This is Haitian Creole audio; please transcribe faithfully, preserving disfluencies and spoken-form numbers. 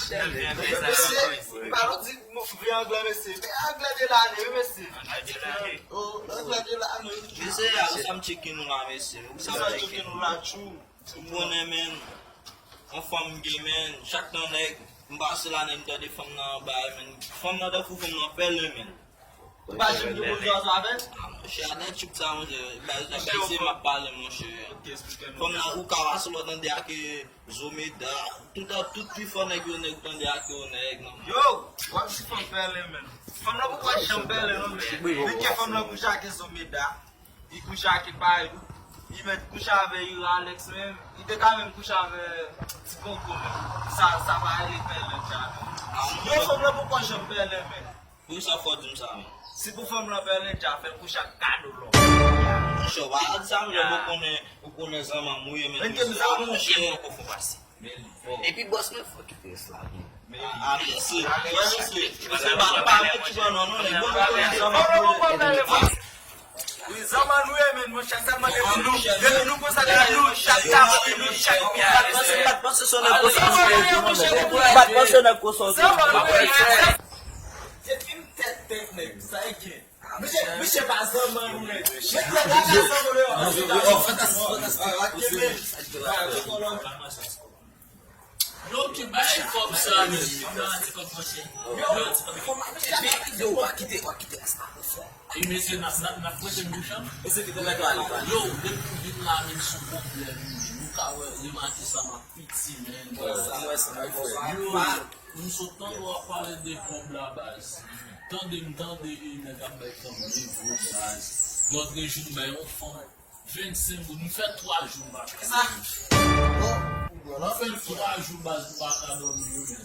Mesye, pa nou di vre anglè, mesye. Men anglè de lane, wi, mesye. Anglè de lane. Oh, anglè de lane. Mesye, a, ou sa m tcheke nou la, mesye. Ou sa m tcheke nou la, tchou. Ou konnen, men. Yon fanm gen, men. Chak tan nèg, m pase la, nèg, m tande fanm nan anba, men. Fanm nan tankou fanm nan pèlen, men. Ou pa janm gen bon jan sa avè l? Ah, monchè, a nan tchouk sa, monchè. Bay, bay, se m ap pale, monchè. Fanm nan ou ka pase lòt nan de a ke Zomeda, tout, tout pi fò nèg yo nèg tande ak yo nèg nan. Yo, w ap di fanm pèlen, men. Fanm nan poko janm pèlen, non, men. Men ke fanm nan kouche ak Zomeda, li kouche ak Payou, li mèt kouche avè Ira Alex menm, li te ka menm kouche avè Ti Koko menm. Sa, sa pa rele pèlen, dja, non. Yo, fanm nan poko janm pèlen, men. Poukisa fò w di m sa, men? Si pou fanm lan pèlen, dja fè kouche ak gado lò. Monchè, w pa di sa, men ou konnen, ou konnen zanmanm ou ye, men. Men ke m zanmanm ou ye, men ou fò pase. Epi bòs mwen fò kite esklav. Ah, mesye, mesye, mesye, pa, pa met ti bò non, non, nèg, bon, nou konnen zanmanm ou ye. Wi, zanmanm nou ye, men, monchè, sèlman depi nou, depi nou konsa, depi nou chak ta, depi nou chak. Pa t panse, pa t panse se nèg konsa. Pa t panse nèg konsa. Zanmanm nou ye. Se film tèt tèt nèg, sa e gen. Misye, misye pa zanmanm nou, men. Misye pa zanmanm nou, men. Fantastik, fantastik. Yo, ki bay kòb sa, men. Yo, yo, yo, pa kite, pa kite sa. E mesye, n ap, n ap, n ap prete m bouch an. Mesye, kite nèg la ale, ale. Yo, depi m vin la, men, sou pwoblèm, nou ka wè, remake sa, m ap piti, men. Sa, mwen, sa, mwen, yo, m sot tande w ap pale de kòb la, baz. Tande m tande e nèg ap bay kòb de goud, baz. Lòt jou m bay yon fanm vennsenk goud, m fè twa jou m pa ka dòmi. Sa? M fè twa jou, baz, m pa ka dòmi, wi, men.